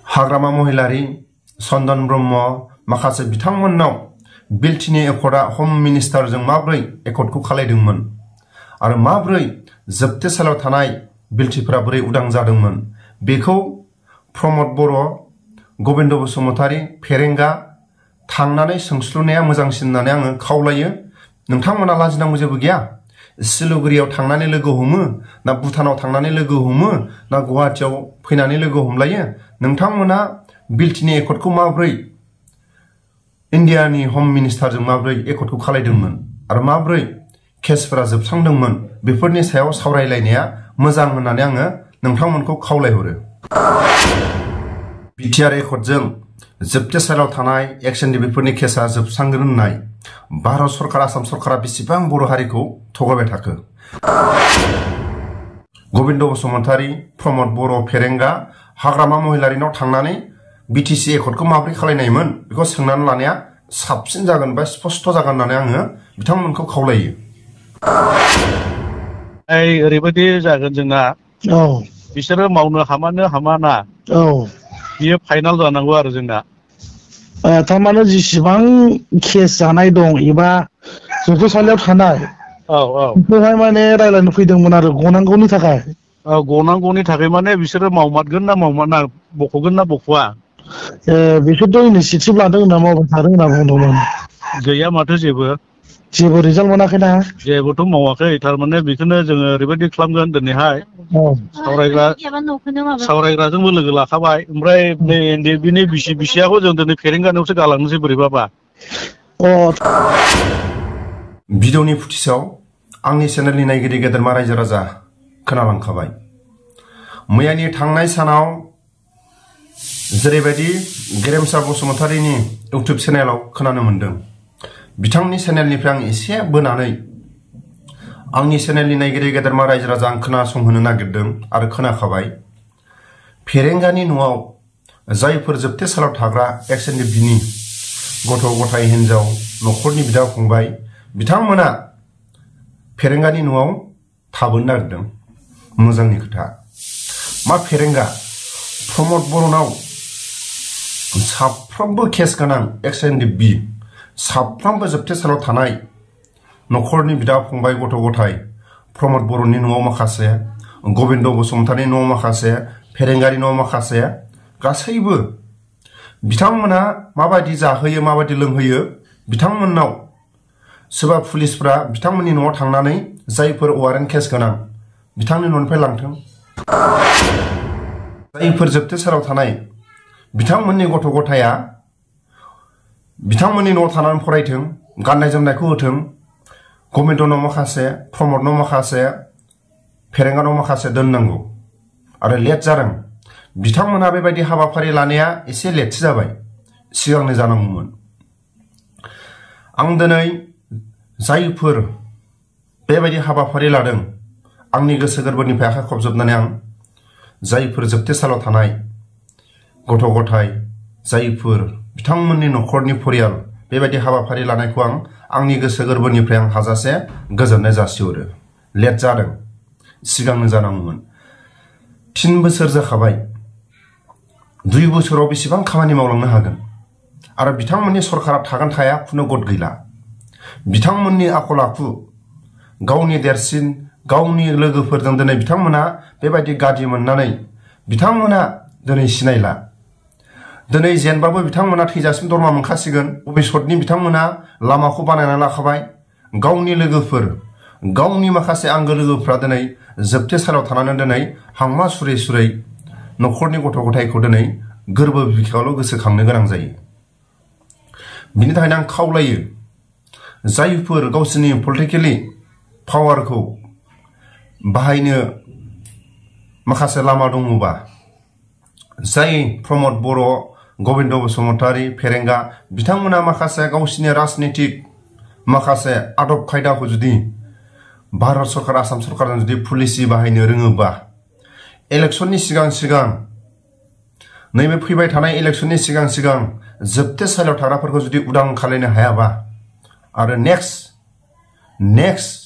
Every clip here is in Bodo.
हाग्रामा महिलारी चन्दन ब्रह्म माखासे बिथांमोननाव बिलटिनि एकर्डआ हम मिनिस्टारजों माब्रै एकर्डखौ खालायदोंमोन आरो माब्रै जोबथेसालियाव थानाय बिलटिफोरा बोरै उदां जादोंमोन बेखौ प्रमद बर' गबिन्द बसुमतारी फेरेंगा थांनानै सोंस्लुनाया मोजांसिन होननानै आङो खावलायो। नोंथांमोना लाजिनांगौ जेबो गैया। सिलिगुरियाव थांनानै लोगो हमो ना भुटानाव थांनानै लोगो हमो ना गुवाहाटियाव फैनानै लोगो हमलायो। नोंथांमोना बिलटिनि एकर्डखौ माब्रै इन्डियानि हम मिनिस्टारजों माब्रै एकर्डखौ खालायदोंमोन आरो माब्रै केसफोरा जोबस्रांदोंमोन बेफोरनि सायाव सावरायलायनाया मोजां होननानै आङो नोंथांमोनखौ खावलायहरो। बिटिआर एकर्डजों जोबथेसालियाव थानाय एक्स एनडिबिफोरनि केसा जोबस्रांगोन होननाय भारत सरकार आसाम सरकारा बेसेबां बर' हारिखौ थगायबाय थाखो। गबिन्द बसुमतारी प्रमद बर' फेरेंगा हाग्रामा महिलारिनाव थांनानै बिटिसि एकर्डखौ माब्रै खालायनायमोन बेखौ सोंनानै लानाया साबसिन जागोन बा स्पष्ट जागोन होननानै आङो बिथांमोनखौ खावलायो। ओरैबायदि जागोन जोंना बिसोरो मावनो हामाना बियो फाइनाल जानांगौ आरो जोंना थारमाने जेसेबां केस जानाय दं एबा जोबथेसालियाव थानाय बेखौहाय माने रायज्लायनो फैदोंमोन आरो गनांगौनि थाखाय। गनांगौनि थाखाय माने बिसोरो मावमारगोन ना मावमारा बख'गोन ना बख'वा बिसोरथ' इनिसियेटिभ लादों होनना मावबाय थादों होनना बुंदोंमोन। गैया माथो जेबो रिजाल्ट मोनाखैना। जेबोथ' मावाखै। थारमाने बेखौनो जोङो ओरैबायदि खालामगोन दिनैहाय सावरायग्राजोंबो लोगो लाखाबाय। ओमफ्राय नै बिनि बिसियाखौ जों दिनै फेरेंगानायावसो गालांनोसै बोरैबाबा। भिडिअनि फुटेजाव आंनि चेनेलनि नायगिरि गेदेरमा रायजो राजा खोनालांखाबाय। मैयानि थांनाय सानाव जेरैबायदि गेरेमसा बसुमतारीनि इउटुब चेनेलाव खोनानो मोन्दों बिथांनि चेनेलनिफ्राय आं एसे बोनानै आंनि चेनेलनि नायगिरि गेदेरमा रायजो राजा आं खोनासंहोनो नागिरदों आरो खोनाखाबाय। फेरेंगानि न'आव जायफोर जोबथेसालियाव थाग्रा एक्स एनडिबिनि गथ' गथाय हिनजाव न'खरनि बिदा फंबाय बिथांमोना फेरेंगानि न'आव थाबोनो नागिरदों। मोजांनि खोथा। मा फेरेंगा प्रमद बर'नाव साफ्रोमबो केस गोनां एक्स एनडिबि साफ्रोमबो जोबथेसालियाव थानाय न'खरनि बिदा फंबाय गथ' गथाय प्रमद बर'नि न'आव माखासे गबिन्द बसुमतारीनि न'आव माखासे फेरेंगानि न'आव माखासे गासैबो बिथांमोना माबायदि जाहोयो माबायदि लोंहोयो बिथांमोननाव सोरबा पुलिसफ्रा बिथांमोननि न'आव थांनानै जायफोर वारेन्ट केस गोनां बिथांनि न'निफ्राय लांथों। जायफोर जोबथेसालियाव थानाय बिथांमोननि गथ' गथाया बिथांमोननि न'आव थानानै फरायथों गाननाय जोमनायखौ होथों। गबिन्दनाव माखासे प्रमदनाव माखासे फेरेंगानाव माखासे दोननांगौ आरो लेट जादों। बिथांमोना बेबायदि हाबाफारि लानाया एसे लेटसो जाबाय। सिगांनो जानांगौमोन। आं दिनै जायफोर बेबायदि हाबाफारि लादों आंनि गोसो गोरबोनिफ्राय आखाइ खबजोबनानै आं जायफोर जोबथेसालियाव थानाय गथ' गथाय जायफोर बिथांमोननि न'खरनि परियाल बेबायदि हाबाफारि लानायखौ आं आंनि गोसो गोरबोनिफ्राय आं हाजासे गोजोननाय जासिहरो। लेट जादों। सिगांनो जानांगौमोन। 3 बोसोर जाखाबाय। 2 बोसोराव बेसेबां खामानि मावलांनो हागोन आरो बिथांमोननि सरकारा थागोन थाया खुनु गद गैला। बिथांमोननि आखल आखु गावनि देरसिन गावनि लोगोफोरजों दिनै बिथांमोना बेबायदि गादि मोननानै बिथांमोना दिनै सिनायला। दिनै जेनबाबो बिथांमोना थैजासिम दरमा मोनखासिगोन। भबिष्यतनि बिथांमोना लामाखौ बानायना लाखाबाय। गावनि लोगोफोर गावनि माखासे आंगो लोगोफ्रा दिनै जोबथेसालियाव थानानै दिनै हांमा सुरै सुरै न'खरनि गथ' गथायखौ दिनै गोरबो बिखायावल' गोसोखांनो गोनां जायो। बिनि थाखायनो आं खावलायो जायफोर गावसोरनि पलिटिकेलि पावारखौ बाहायनो माखासे लामा दङबा जाय प्रमद बर' गबिन्द बसुमतारी फेरेंगा बिथांमोना माखासे गावसोरनि राजनितिक माखासे आदब खायदाखौ जुदि भारत सरकार आसाम सरकारजों जुदि पलिसि बाहायनो रोङोबा इलेक्शननि सिगां नैबे फैबाय थानाय इलेक्शननि सिगां जोबथेसालियाव थाग्राफोरखौ जुदि उदां खालायनो हायाबा आरो नेक्स्ट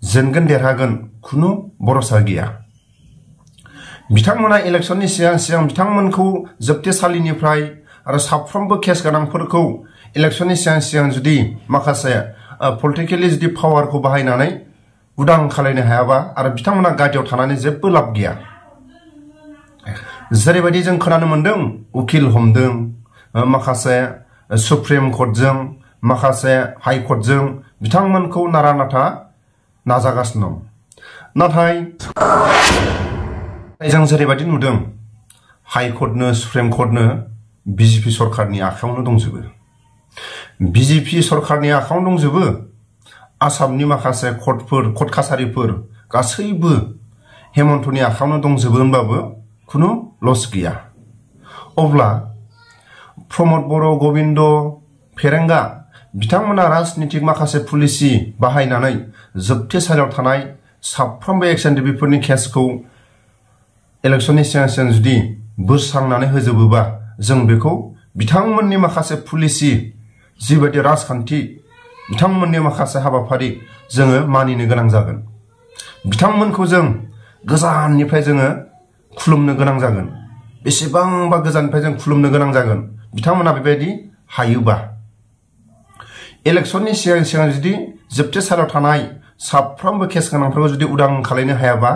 जेनगोन देरहागोन खुनु भरसा गैया। बिथांमोना इलेक्शननि सिगां बिथांमोनखौ जोबथेसालिनिफ्राय आरो साफ्रोमबो केस गोनांफोरखौ इलेक्शननि सिगां जुदि माखासे पलिटिकेलि जुदि पावारखौ बाहायनानै उदां खालायनो हायाबा आरो बिथांमोना गादियाव थानानै जेबो लाब गैया। जेरैबायदि जों खोनानो मोनदों उकिल हमदों, माखासे सुप्रिम कर्टजों, माखासे हाइ कर्टजों बिथांमोनखौ नारा नाथा नाजागासिनो दं। नाथाय जों जेरैबायदि नुदों हाइ कर्टनो सुप्रिम कर्टनो बिजेपि सरकारनि आखायावनो दंजोबो। बिजेपि सरकारनि आखायावनो दंजोबो। आसामनि माखासे कर्ट कासारिफोर गासैबो हेमन्तनि आखायावनो दंजोबो होनबाबो खुनु लस गैया। अब्ला प्रमद बर', गबिन्द फेरेंगा बिथांमोना राजनितिक माखासे पलिसि बाहायनानै जोबथेसालियाव थानाय साफ्रोमबो एक्स एनडिपिफोरनि केसखौ इलेक्शननि सिगां जुदि बोस्रांनानै होजोबोबा जों बेखौ बिथांमोननि माखासे पलिसि जिबायदि राजखान्थि बिथांमोननि माखासे हाबाफारि जोङो मानिनो गोनां जागोन। बिथांमोनखौ जों गोजाननिफ्राय जोङो खुलुमनो गोनां जागोन। बेसेबांबा गोजाननिफ्राय जों खुलुमनो गोनां जागोन बिथांमोना बेबायदि हायोबा। इलेक्शननि सिगां जुदि जोबथेसालियाव थानाय साफ्रोमबो केस गोनांफोरखौ जुदि उदां खालायनो हायाबा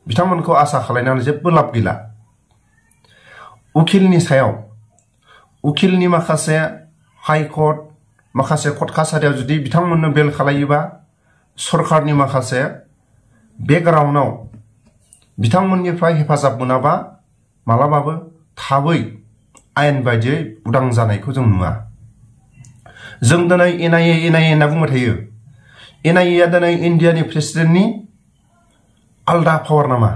बिथांमोनखौ आसा खालायनानै जेबो लाब गैला। उकिलनि माखासे हाइ कर्ट, माखासे कर्ट कासारियाव जुदि बिथांमोननो बेल खालायोबा सरकारनि माखासे बेकग्राउन्डआव बिथांमोननिफ्राय हेफाजाब मोनाबा मालाबाबो थाबै आयेन बायदियै उदां जानायखौ जों नुवा। जों दिनै एनआइए होनना बुंबाय थायो। एनआइएआ दिनै इन्डियानि प्रेसिडेन्टनि आलदा पावार नामा?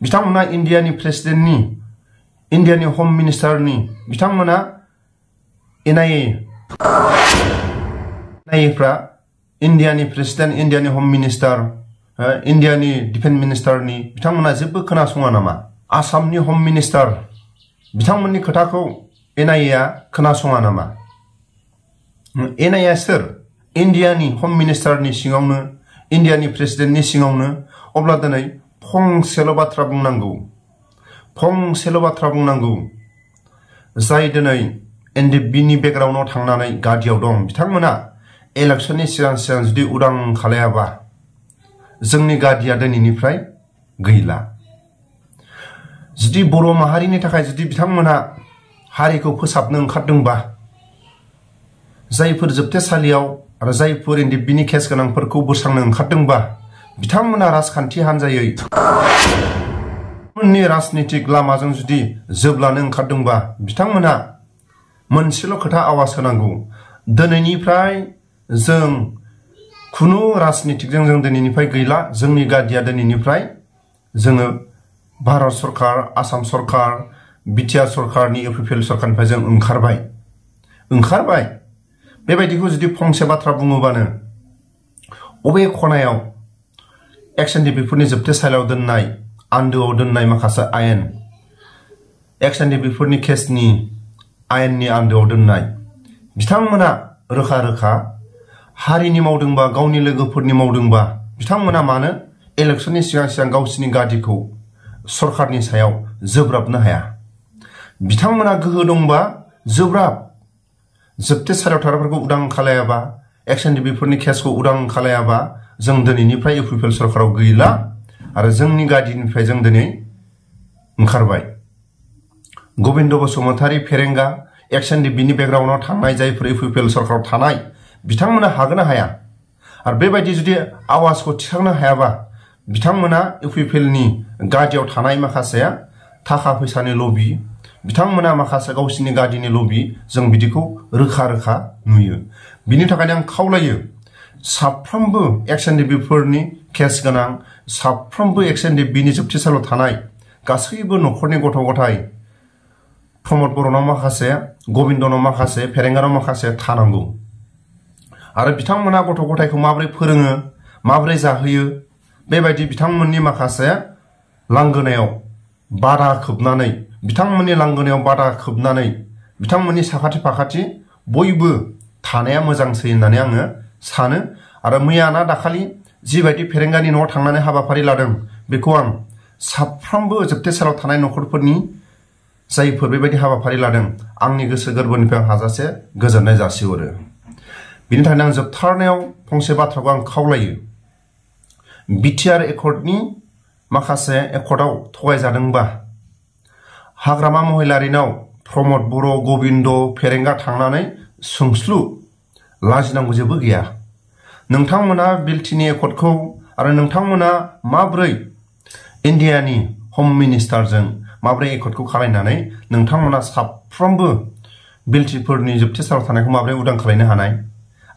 बिथांमोना इन्डियानि प्रेसिडेन्टनि, इन्डियानि हम मिनिस्टारनि बिथांमोना एनआइएफ्रा इन्डियानि प्रेसिडेन्ट, इन्डियानि हम मिनिस्टार, इन्डियानि डिफेन्स मिनिस्टारनि बिथांमोना जेबो खोनासङा नामा? आसामनि हम मिनिस्टार बिथांमोननि खोथाखौ एनआइएआ खोनासङा नामा? एनआइएआ सोर? इन्डियानि हम मिनिस्टारनि सिङावनो, इन्डियानि प्रेसिडेन्टनि सिङावनो। अब्ला दिनै फंसेल' बाथ्रा बुंनांगौ जाय दिनै एनडिएफबिनि बेकग्राउन्डआव थांनानै गादियाव दं बिथांमोना इलेक्शननि सिगां जुदि उदां खालायाबा जोंनि गादिया दिनैनिफ्राय गैला। जुदि बर' माहारिनि थाखाय जुदि बिथांमोना हारिखौ फोसाबनो ओंखारदोंबा, जायफोर जोबथेसालियाव आरो जायफोर एनडिएफबिनि केस गोनांफोरखौ बोस्रांनो ओंखारदोंबा बिथांमोना राजखान्थि हान्जायै बिथांमोननि राजनितिक लामाजों जुदि जोबलानो ओंखारदोंबा बिथांमोना मोनसेल' खोथा आवाज होनांगौ। दिनैनिफ्राय जों खुनु राजनितिकजों जों दिनैनिफ्राय गैला। जोंनि गादिया दिनैनिफ्राय जोङो भारत सरकार, आसाम सरकार, बिटिआर सरकारनि इउपिपिएल सरकारनिफ्राय जों ओंखारबाय। बेबायदिखौ जुदि फंसे बाथ्रा बुङोबानो अबे खनायाव एक्स एनडिपिफोरनि जोबथेसालियाव दोननाय, आन्दोआव दोननाय माखासे आयेन, एक्स एनडिपिफोरनि केसनि आयेननि आन्दोआव दोननाय बिथांमोना रोखा रोखा हारिनि मावदोंबा, गावनि लोगोफोरनि मावदोंबा बिथांमोना मानो इलेक्शननि सिगां गावसिनि गादिखौ सरकारनि सायाव जोब्राबनो हाया? बिथांमोना गोहो दंबा जोबथेसालियाव थाग्राफोरखौ उदां खालायाबा, एक्स एनडिपिफोरनि केसखौ उदां खालायाबा जों दिनैनिफ्राय इउपिपिएल सरकाराव गैला आरो जोंनि गादिनिफ्राय जों दिनै ओंखारबाय। गबिन्द बसुमतारी, फेरेंगा, एक्स एनडिपिनि बेकग्राउन्डआव थांनाय जायफोर इउपिपिएल सरकाराव थानाय बिथांमोना हागोन ना हाया? आरो बेबायदि जुदि आवाजखौ थिखांनो हायाबा बिथांमोना इउपिपिएलनि गादियाव थानाय माखासे थाखा फैसानि लबि, बिथांमोना माखासे गावसिनि गादिनि लबि, जों बिदिखौ रोखा रोखा नुयो। बिनि थाखायनो आं खावलायो साफ्रोमबो एक्स एनडिपिफोरनि केस गोनां, साफ्रोमबो एक्स एनडिपिनि जोबथेसालियाव थानाय गासैबो न'खरनि गथ' गथाय, प्रमद बर'नाव माखासे, गबिन्दनाव माखासे, फेरेंगानाव माखासे थानांगौ। आरो बिथांमोना गथ' गथायखौ माबोरै फोरोङो, माबोरै जाहोयो, बेबायदि बिथांमोननि माखासे लांगोनायाव बादा खोबनानै, बिथांमोननि साखाथि फाखाथि बयबो थानाया मोजांसै होननानै आङो सानो। आरो मैया ना दाखालि जिबायदि फेरेंगानि न'आव थांनानै हाबाफारि लादों बेखौ आं साफ्रोमबो जोबथेसालियाव थानाय नखरफोरनि जायफोर बेबायदि हाबाफारि लादों आंनि गोसो गोरबोनिफ्राय आं हाजासे गोजोननाय जासिहरो। बिनि थाखायनो आं जोबथारनायाव फंसे बाथ्राखौ आं खावलायो। बिटिआर एकर्डनि माखासे एकर्डआव थगायजादोंबा हाग्रामा महिलारिनाव प्रमद बर', गबिन्द, फेरेंगा थांनानै सोंस्लु लाजिनांगौ जेबो गैया। नोंथांमोना बिलटिनि एकर्डखौ आरो नोंथांमोना माब्रै इन्डियानि हम मिनिस्टारजों माब्रै एकर्डखौ खालायनानै नोंथांमोना साफ्रोमबो बिलटिफोरनि जोबथेसालियाव थानायखौ माब्रै उदां खालायनो हानाय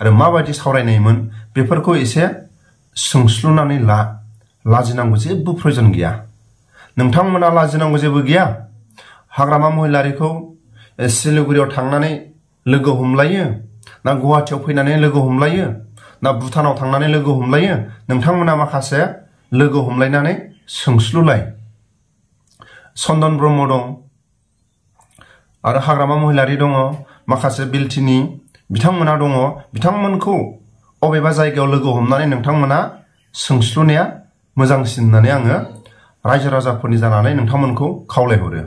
आरो माबायदि सावरायनायमोन बेफोरखौ एसे सोंस्लुनानै लाजिनांगौ जेबो प्रयोजन गैया। नोंथांमोना लाजिनांगौ जेबो गैया। हाग्रामा महिलारिखौ सिलिगुरियाव थांनानै लोगो हमलायो ना गुवाहाटियाव फैनानै लोगो हमलायो ना भुटानाव थांनानै लोगो हमलायो। नोंथांमोना माखासे लोगो हमलायनानै सोंस्लुलाय। चन्दन ब्रह्म दं आरो हाग्रामा महिलारि दङ, माखासे बिलटिनि बिथांमोना दङ। बिथांमोनखौ अबेबा जायगायाव लोगो हमनानै नोंथांमोना सोंस्लुनाया मोजांसिन होननानै आङो रायजो राजाफोरनि जानानै नोंथांमोनखौ खावलायहरो।